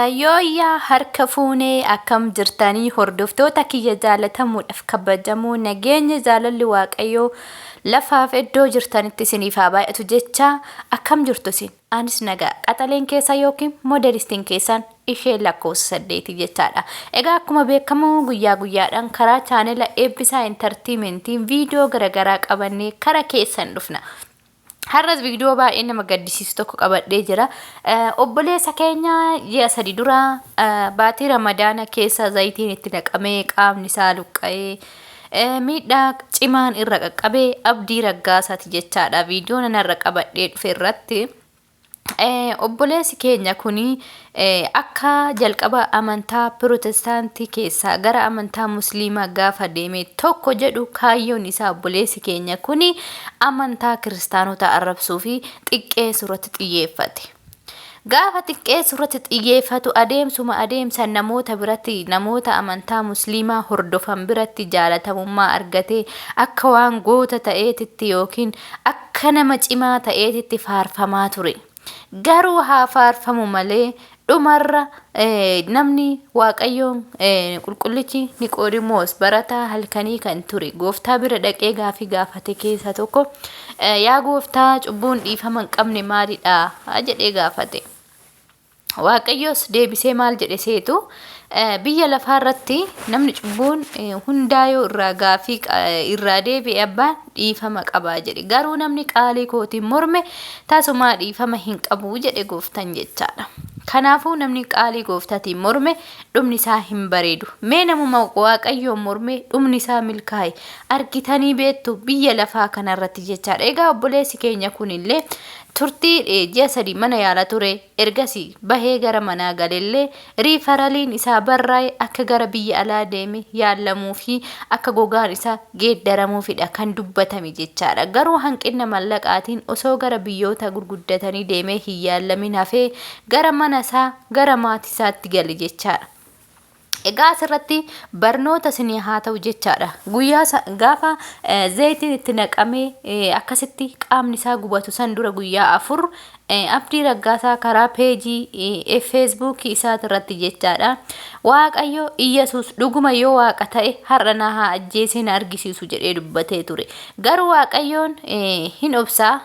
Yooyyaa harka fuunee akkam jirtanii hordoftoota kiyya jaalatamuudhaaf kabajamoo nageenya jaalalli waaqayyoo lafaaf iddoo jirtanitti isiniif haa baay'atu jecha akkam jirtu isin anis nagaa qaxaleen keessa yookiin moodelistiin keessan ishee lakkoofsa saddeeti jechaadha. Egaa akkuma beekamu guyyaa guyyaadhaan karaa chaanela eebbisaa intartiimentiin viidiyoo garaagaraa qabannee kara keessan dhufna. Har'as viidiyoo baay'ee nama gaddisiisu tokko qabadhee jira. Obboleessa keenya ji'a 3 dura baatii Ramadaana keessa zayitiin itti naqamee qaamni isaa luqqa'ee miidhaa cimaan irra qaqqabee Abdii Raggaasaati jechaadha. Viidiyoo nan har'a qabadhee dhufe irratti. Obboleessi keenya kun akka jalqaba amantaa Pirotestaantii keessaa gara amantaa Musliimaa gaafa deeme tokko jedhu kaayyoon isaa obboleessi keenya kun amantaa kiristaanota arrabsuu fi xiqqeessuu irratti xiyyeeffate. Gaafa xiqqeessuu irratti xiyyeeffatu adeemsuma adeemsan namoota biratti namoota amantaa Musliimaa hordofan biratti jaalatamummaa argatee akka waan goota ta'eetitti yookiin akka nama cimaa ta'eetitti faarfamaa ture. Garuu haa faarfamu malee dhumarra namni Waaqayyoon qulqullichi Niqoodimoos barataa halkanii kan ture gooftaa bira dhaqee gaafii gaafate keessaa tokko yaa gooftaa cubbuun dhiifama hin qabne maalidha jedhee gaafate. Waaqayyos deebisee maal jedhe seetu biyya lafaa irratti namni cubbuun hundaa yoo irraa gaafii irraa deebi'e abbaan dhiifama qabaa jedhe. Garuu namni qaalii kootiin morme tasumaa dhiifama hin qabu jedhe gooftan jechaadha. Kanaafuu namni qaalii gooftaatiin morme dhumni isaa hin bareedu. Mee namuma waaqayyoon morme dhumni isaa milkaa'e argitanii beektu biyya lafaa kanarratti jechaadha. Egaa obboleessi keenya kunillee Turtii ji'a 3 mana yaala ture, ergasii bahee gara manaa galellee riifaraliin isaa barraa'e akka gara biyya alaa deeme yaallamuu fi akka gogaan isaa geeddaramuufidha kan dubbatame jechaadha. Garuu hanqinna mallaqaatiin osoo gara biyyoota gurguddatanii deemee hin yaallamin hafee gara mana isaa gara maatii isaatti gale jechaadha. Egaa asirratti barnoota isinii haa ta'u jechaadha. Guyyaa gaafa zayitiin itti naqamee akkasitti qaamni isaa gubatu san dura guyyaa 4 Abdii Raggaasaa karaa peejii feesbuukii isaatirratti jechaadha. Waaqayyo Iyyasuus dhuguma yoo waaqa ta'e har'a na haa ajjeesee na argisiisu jedhee dubbatee ture. Garuu Waaqayyoon hin obsaa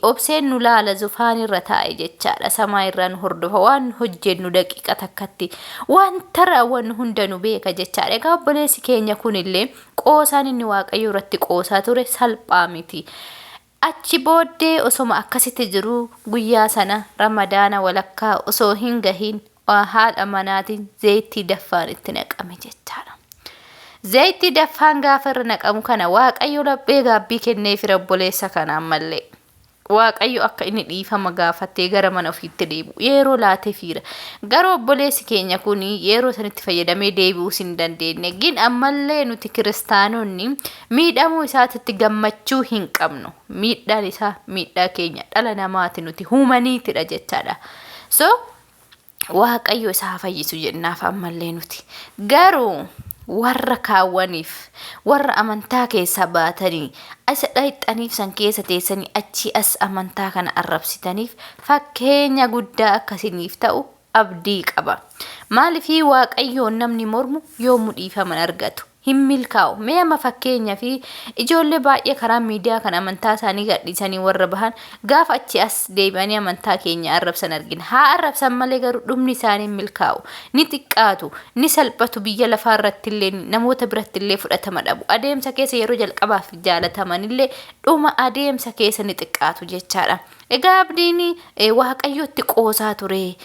Obseen nu laala zufaanirra taa'e jechaadha. Samaa irraa nu hordofa waan nu hojjennu daqiiqa takkatti wanta raawwannu hunda nu beeka jechaadha. Egaa obboleessi keenya kunillee qoosaan inni Waaqayyo irratti qoosaa ture salphaa miti. Achi booddee osoma akkasitti jiruu guyyaa sana Ramadaana walakkaa osoo hin gahin haadha manaatiin zayittii daffaan itti naqame jechaadha. Zayittii daffaan gaafa irra naqamu kana Waaqayyo laphee gaabbii kenneefira obboleessa kana ammallee. Waaqayyo akka inni dhiifama gaafatee gara mana ofiitti deebi'u yeroo laateefiira. Garuu obboleessi keenya kun yeroo sanitti fayyadamee deebi'uus hin dandeenye. Gin ammallee nuti kiristaanonni miidhamuu isaatitti gammachuu hin qabnu. Miidhaan isaa miidhaa keenya dhala namaati nuti huumaniitidha jechaadha. So Waaqayyo isa haa fayyisu jennaaf ammallee nuti. Garuu warra kaawwaniif warra amantaa keessaa baatanii isa dhayxaniif san keessa teessanii achii as amantaa kana arrabsitaniif fakkeenya guddaa akka isiniif ta'u abdii qaba. Maaliifii Waaqayyoon namni mormu yoomuu dhiifama hin argatu. Hin milkaa'u. Mee amma fakkeenyaaf ijoollee baay'ee karaa miidiyaa kan amantaa isaanii gadhiisanii warra bahan gaafa achi as deebi'anii amantaa keenya arrabsan argina. Haa arrabsan malee garuu dhumni isaanii hin milkaa'u. Ni xiqqaatu, ni salphatu biyya lafaa irratti illee namoota biratti illee fudhatama dhabu. Adeemsa keessa yeroo jalqabaaf jaalataman illee dhuma adeemsa keessa ni xiqqaatu jechaadha. Egaa Abdiin Waaqayyotti qoosaa ture,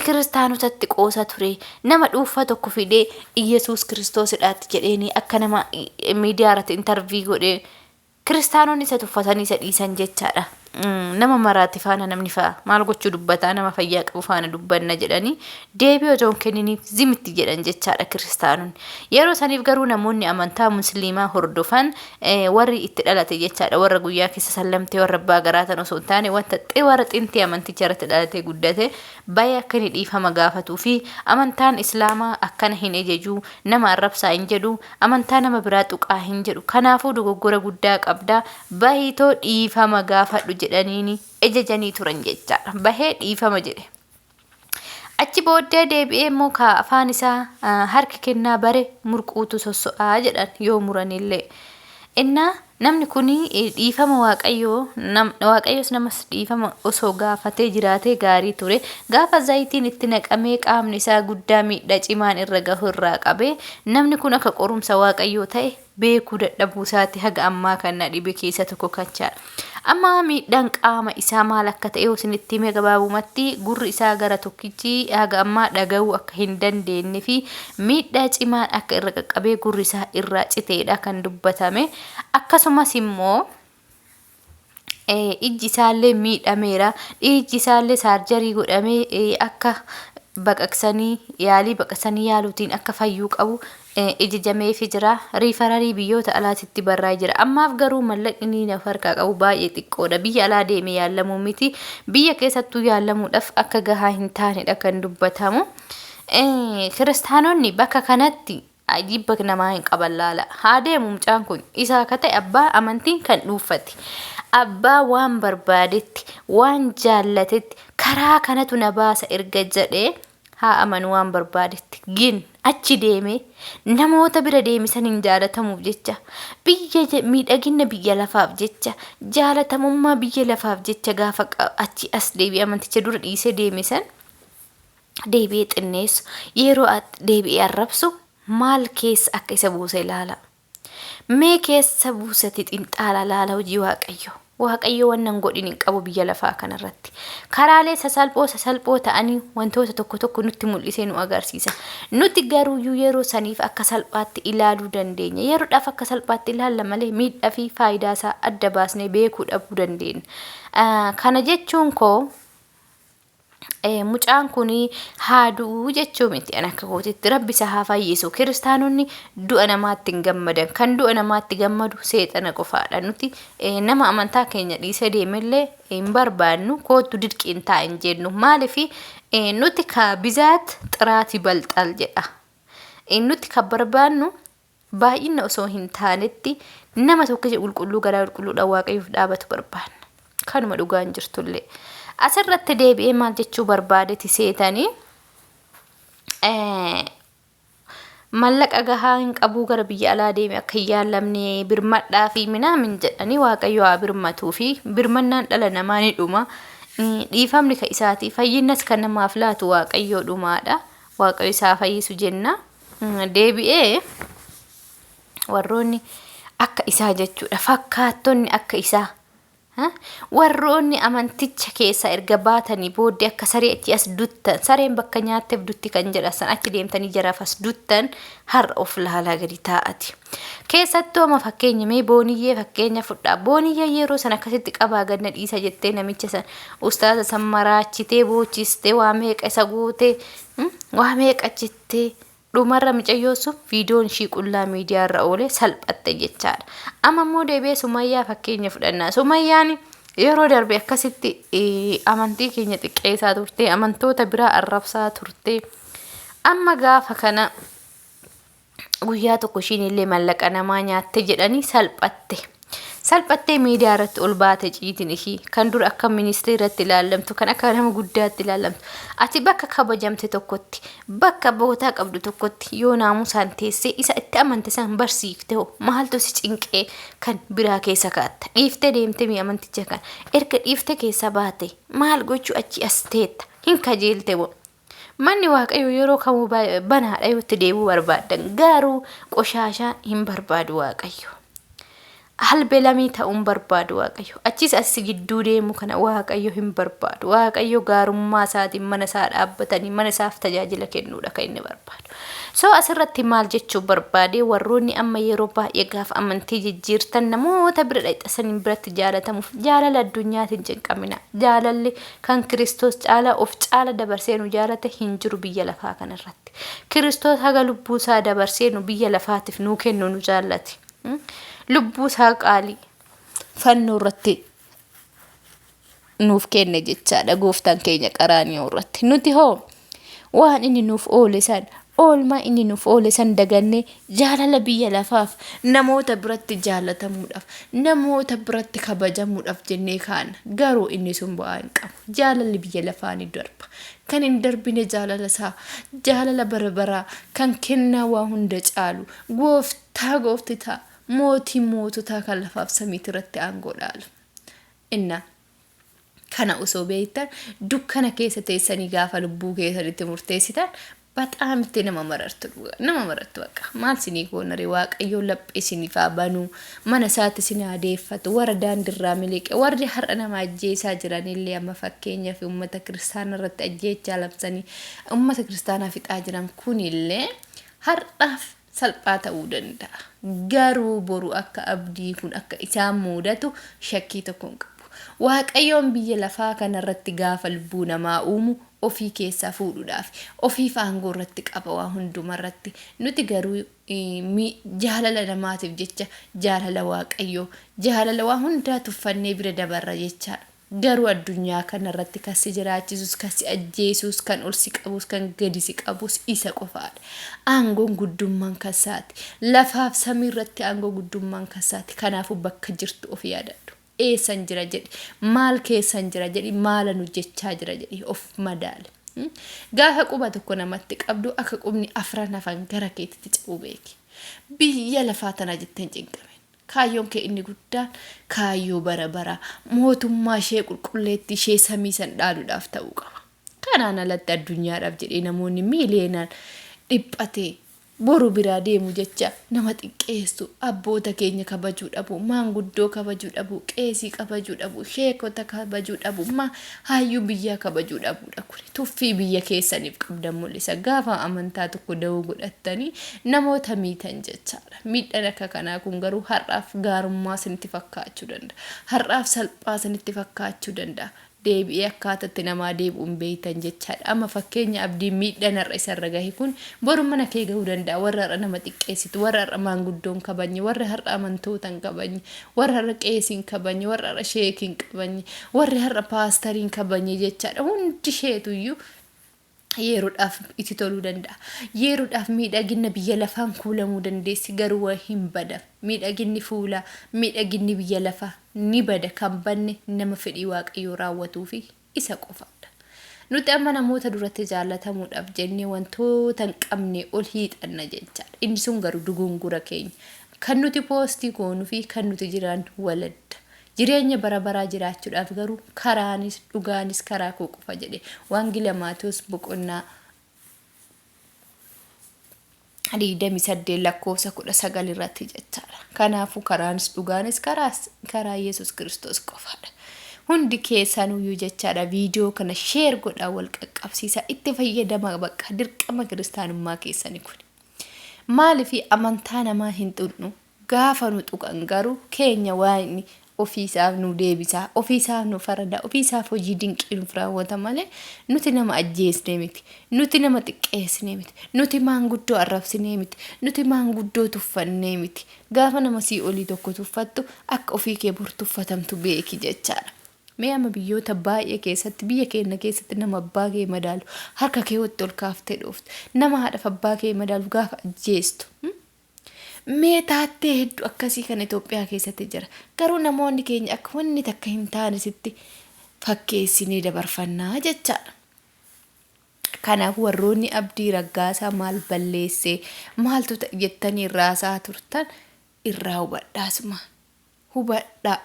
kiristaanotatti qoosaa ture, nama dhuunfaa tokko fidee Iyyasuus Kiristoosidhaatti jedheeni akka nama miidiyaa irratti intarvii godhee kiristaanonni isa tuffatanii isa dhiisan jechaadha. Nama maraate faana namni fa'a maal gochuu dubbataa nama fayyaa qabu faana dubbanna jedhanii deebii otoo hin kenniniif zimitti jedhan jechaadha kiristaanonni. Yeroo saniif garuu namoonni amantaa musliimaa hordofan warri itti dhalate jechaadha warra guyyaa keessa sallamtee warra abbaa garaa tan osoo hin taane wanta warra xintii amanticha irratti dhalatee guddate bayee akka inni dhiifama gaafatuu fi amantaan islaamaa akkana hin ejejuu nama arrabsaa hin jedhu amantaa nama biraa tuqaa hin jedhu kanaafuu dogoggora guddaa qabda bahiitoo dhiifama gaafadhu jedhaniini ejejanii turan jechaadha bahee dhiifama jedhe. Achi booddee deebi'ee immoo ka afaan isaa harka kennaa bare murquutu sosso'aa jedhan yoo muranillee. Innaa namni kun dhiifama Waaqayyoo Waaqayyoos namas dhiifama osoo gaafatee jiraatee gaarii ture. Gaafa zayitiin itti naqamee qaamni isaa guddaa miidhaa cimaan irra gahu irraa qabee namni kun akka qorumsa Waaqayyoo ta'e beekuu dadhabuu isaati haga ammaa kan na dhibe keessa tokko kachaadha. Amma miidhaan qaama isaa maal akka ta'e yoo isinitti hime gabaabumatti gurri isaa gara tokkichi haga ammaa dhaga'uu akka hin dandeenye fi miidhaa cimaan akka irra qaqqabee gurri isaa irraa citeedha kan dubbatame. Akkasumas immoo ijji isaallee miidhameera. Ijji isaallee saarjarii godhamee akka baqaqsanii yaalii baqaqsanii yaaluutiin akka fayyuu qabu ijajameefii jira. Riifararii biyyoota alaatitti barraa'ee jira. Ammaaf garuu mallaqni inni of harkaa qabu baay'ee xiqqoodha. Biyya alaa deemee yaallamuu miti. Biyya keessattuu yaallamuudhaaf akka gahaa hin taanedha kan dubbatamu. Kiristaanonni bakka kanatti jibba namaa hin qaban laala. Haa deemu mucaan kun. Isaa akka ta'e abbaa amantiin kan dhuunfate. Abbaa waan barbaadetti, waan jaallatetti, karaa kanatu na baasa erga jedhee haa amanu waan barbaadetti. Gin achi deemee namoota bira deeme saniin jaalatamuuf jecha, biyya miidhagina biyya lafaaf jecha, jaalatamummaa biyya lafaaf jecha gaafa achi as deebi'ee amanticha dura dhiisee deeme san deebi'ee xinneessu, yeroo deebi'ee arrabsu maal keessa akka isa buuse ilaala. Mee keessa buusati xinxaala laala hojii Waaqayyo. Waaqayyo wannan godhin hin qabu biyya lafaa kanarratti. Karaalee sasalphoo sasalphoo ta'anii wantoota tokko tokko nutti mul'isee nu agarsiisa. Nuti garuuyyuu yeroo saniif akka salphaatti ilaaluu dandeenya. Yeroodhaaf akka salphaatti ilaalla malee miidhaa fi faayidaa isaa adda baasnee beekuu dhabuu dandeenya. Kana jechuun koo Mucaan kun haa du'u jechuu miti an akka kootitti rabbi isa haa fayyisu. Kiristaanonni du'a namaatti hin gammadan. Kan du'a namaatti gammadu seexana qofaadha. Nuti nama amantaa keenya dhiisee deemellee hin barbaannu koottu dirqiin taa hin jennu. Maaliif nuti ka bizaat xiraati balxal jedha. Nuti kan barbaannu baay'ina osoo hin taanetti nama tokkicha qulqulluu garaa qulqulluudhaan Waaqayyoof dhaabatu barbaanna. Kanuma dhugaan jirtullee. Asirratti deebi'ee maal jechuu barbaadeti seetanii mallaqa gahaa hin qabuu gara biyya alaa deeme akka hin yaallamne birmadhaa fi minaamin jedhanii Waaqayyo haa birmatuu fi birmannaan dhala namaa ni dhuma. Dhiifamni kan isaati fayyinnas kan namaaf laatu Waaqayyoo dhumaadha. Waaqayyo isaa fayyisu jenna. Deebi'ee warroonni akka isaa jechuudha. Fakkaattonni akka isaa. Warroonni amanticha keessaa erga baatanii booddee akka saree achi as duttan sareen bakka nyaatteef dutti kan jedhan san achi deemtanii jaraaf as duttan har'a of laalaa gadi taa'ati. Keessattuu amma fakkeenya mee booniyyee fakkeenya fudhaa. Booniyyee yeroo san akkasitti qabaa ganna dhiisa jettee namicha san ustaaza san maraachitee boochistee waa meeqa isa gootee waa meeqa jettee dhumarra micayyoo sun viidiyoon ishii qullaa miidiyaa irra oole salphatte jechaadha. Amma immoo deebi'ee Sumayyaa fakkeenya fudhanna. Sumayyaan yeroo darbe akkasitti amantii keenya xiqqeessaa turte, amantoota biraa arrabsaa turte. Amma gaafa kana guyyaa tokko ishiin illee mallaqa namaa nyaatte jedhanii salphatte. Salphattee miidiyaa irratti ol baate ciitiin ishii kan dura akka ministeeratti ilaallamtu kan akka nama guddaatti ilaallamtu. Ati bakka kabajamte tokkotti bakka bootaa qabdu tokkotti yoo naamusaan teessee isa itti amante san barsiifte hoo maaltu si cinqee kan biraa keessa kaatta? Dhiiftee deemtee mi amanticha kan erga dhiiftee keessa baate maal gochuu achi as teetta? Hin kajeelte moo? Manni Waaqayyoo yeroo kamuu banaadha yoo itti deebi'uu barbaaddan. Garuu qoshaashaa hin barbaadu Waaqayyo. Halbe lamii ta'uu hin barbaadu Waaqayyo. Achis as gidduu deemu kana Waaqayyo hin barbaadu. Waaqayyo gaarummaa isaatiin mana isaa dhaabbatanii mana isaaf tajaajila kennuudha kan inni barbaadu. So asirratti maal jechuu barbaade warroonni amma yeroo baay'ee gaafa amantii jijjiirtan namoota bira dhaqxasaniin biratti jaalatamuuf jaalala addunyaatiin cinqamina. Jaalalli kan Kiristoos caalaa of caala dabarsee nu jaalate hin jiru biyya lafaa kanarratti. Kiristoos haga lubbuu isaa dabarsee nu biyya lafaatiif nuu kennu nu jaallate. Lubbuu isaa qaalii fannoo irratti nuuf kenne jechaadha gooftaan keenya qaraaniyoo irratti. Nuti hoo waan inni nuuf oole san oolmaa inni nuuf oole san dagannee jaalala biyya lafaaf namoota biratti jaalatamuudhaaf namoota biratti kabajamuudhaaf jennee kaana. Garuu inni sun bu'aa hin qabu. Jaalalli biyya lafaa ni darba. Kan hin darbine jaalala isaa, jaalala bara baraa, kan kennaa waa hunda caalu, gooftaa gooftitaa, mootii moototaa kan lafaaf samiiti irratti aangoo dhaalu. Inna kana osoo beektan dukkana keessa teessanii gaafa lubbuu keessanitti murteessitan baxaam itti nama marartu dhugaa nama marartu bakka maal sinii goonare. Waaqayyoon laphee siniif haa banuu, mana isaatti sin haa deeffatu. Warra daandirraa miliqe, warri har'a nama ajjeesaa jiranillee, amma fakkeenyaaf uummata kiristaanaa irratti ajjeechaa labsanii uummata kiristaanaa fixaa jiran kunillee har'aaf salphaa ta'uu danda'a. Garuu boru akka Abdii kun akka isaan muudatu shakkii tokko hin qabu. Waaqayyoon biyya lafaa kanarratti gaafa lubbuu namaa uumu ofii keessaa fuudhuudhaaf ofiif aangoo irratti qaba waa hundumarratti. Nuti garuu jaalala namaatiif jecha jaalala Waaqayyoo, jaalala waa hundaa tuffannee bira dabarra jechaadha. Garuu addunyaa kanarratti kan si jiraachisus, kan si ajjeesus, kan ol si qabus, kan gadi si qabus isa qofaadha. Aangoon guddummaan kan isaati. Lafaaf samii irratti aangoo guddummaan kan isaati. Kanaafuu bakka jirtu of yaadadhu. Eessan jira jedhi, maal keessan jira jedhi, maalan hojjechaa jira jedhi of madaali. Gaafa quba tokko namatti qabdu akka qubni afran hafan gara keetitti ce'uu beeki. Biyya lafaa tana jettee hin cinqamin. Kaayyoon kee inni guddaan kaayyoo bara baraa mootummaa ishee qulqulleettii ishee samii san dhaaluudhaaf ta'uu qaba. Kanaan alatti addunyaadhaaf jedhee namoonni miiliyeenaan dhiphatee boru biraa deemu jecha nama xiqqeessu, abboota keenya kabajuu dhabu, maanguddoo kabajuu dhabu, qeesii kabajuu dhabu, sheekota kabajuu dhabu, ma hayyuu biyyaa kabajuu dhabuudha kuni. Tuffii biyya keessaniif qabdan mul'isa. Gaafa amantaa tokko da'oo godhattanii namoota miitan jechaadha. Miidhaan akka kanaa kun garuu har'aaf gaarummaa isinitti fakkaachuu danda'a. Har'aaf salphaa isinitti fakkaachuu danda'a. Deebi'ee akkaatatti namaa deebi'u hin beektan jechaadha. Amma fakkeenya Abdiin miidhaan har'a isarra gahe kun boru mana kee gahuu danda'a. Warra har'a nama xiqqeessitu, warra har'a maanguddoo hin kabajne, warra har'a amantoota hin kabajne, warra har'a qeesii hin kabajne, warra har'a sheekii hin kabajne, warri har'a paastarii hin kabajne jechaadha. Hundi isheetuyyuu yeroodhaaf itti toluu danda'a. Yeroodhaaf miidhagina biyya lafaan kuulamuu dandeessi, garuu waa hin bada. Miidhaginni fuulaa, miidhaginni biyya lafaa ni bada, kan banne nama fedhii Waaqayyoo raawwatuu fi isa qofaadha. Nuti amma namoota duratti jaallatamuudhaaf jennee wantoota hin qabne ol hiixanna jechaadha. Inni sun garuu dogongora keenya. Kan nuti poostii goonuu fi kan nuti jiraannu waladda. Jireenya bara baraa jiraachuudhaaf garuu karaanis dhugaanis karaa koo qofa jedhe. Waangila Maatewos boqonnaa 28 lakkoofsa 19 irratti jechaadha. Kanaafuu karaanis dhugaanis karaa Yesuus Kiristoos qofaadha. Hundi keessanuyyuu jechaadha viidiyoo kana sheer godhaa, wal qaqqabsiisaa, itti fayyadamaa, bakka dirqama kiristaanummaa keessani kun. Maaliif amantaa namaa hin xunnu? Gaafa nu tuqan garuu keenya Waaqni ofiisaaf nu deebisa, ofiisaaf nu farada, ofiisaaf hojii dinqii nuuf raawwata malee nuti nama ajjeesnee miti, nuti nama xiqqeessinee miti, nuti maanguddoo arrabsinee miti, nuti maanguddoo tuffannee miti. Gaafa nama sii olii tokko tuffattu akka ofii kee bor tuffatamtu beeki jechaadha. Mee amma biyyoota baay'ee keessatti, biyya keenya keessatti nama abbaa kee madaalu harka kee watti ol kaaftee dhooftu, nama haadhaaf abbaa kee madaalu gaafa ajjeestu. Mee taattee hedduu akkasii kan Itoophiyaa keessatti jira. Garuu namoonni keenya akka wanni takka hin taane sitti fakkeessinee dabarfannaa jechaadha. Kanaaf warroonni Abdii Raggaasaa maal balleessee maaltu ta'e jettanii raasaa turtan irraa hubadhaasuma. Hubadhaa.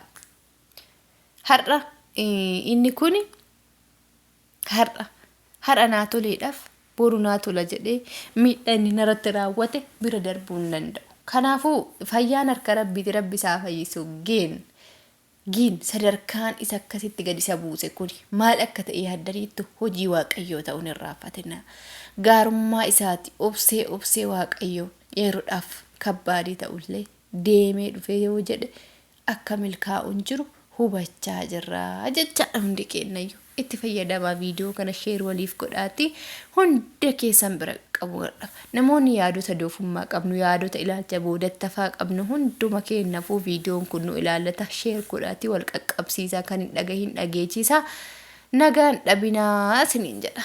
Har'a inni kun har'a har'a naa toleedhaaf boru naa tola jedhee miidhaa inni narratti raawwate bira darbuu hin danda'u. Kanaafuu fayyaan harka Rabbiiti, Rabbi isaa fayyisu, giin sadarkaan isa akkasitti gad isa buuse kun maal akka ta'e yaaddaniittu? Hojii Waaqayyoo ta'uun hin raaffatina. Gaarummaa isaati obsee obsee Waaqayyoo yeroodhaaf kabbaadii ta'ullee deemee dhufee yoo jedhe akka milkaa'uun jiru hubachaa jirra jechaadha hundi keenyayyuu. Itti fayyadamaa, viidiyoo kana share waliif godhaati hunda keessan bira qabu. Namoonni yaadota doofummaa qabnu, yaadota ilaalcha boodattafaa qabnu, hunduma keenyafuu viidiyoon kun nu ilaallata. Share godhaati wal qaqqabsiisaa, kan hin dhagahin dhageechisaa, nagaan dhabinaa isiniin jedha.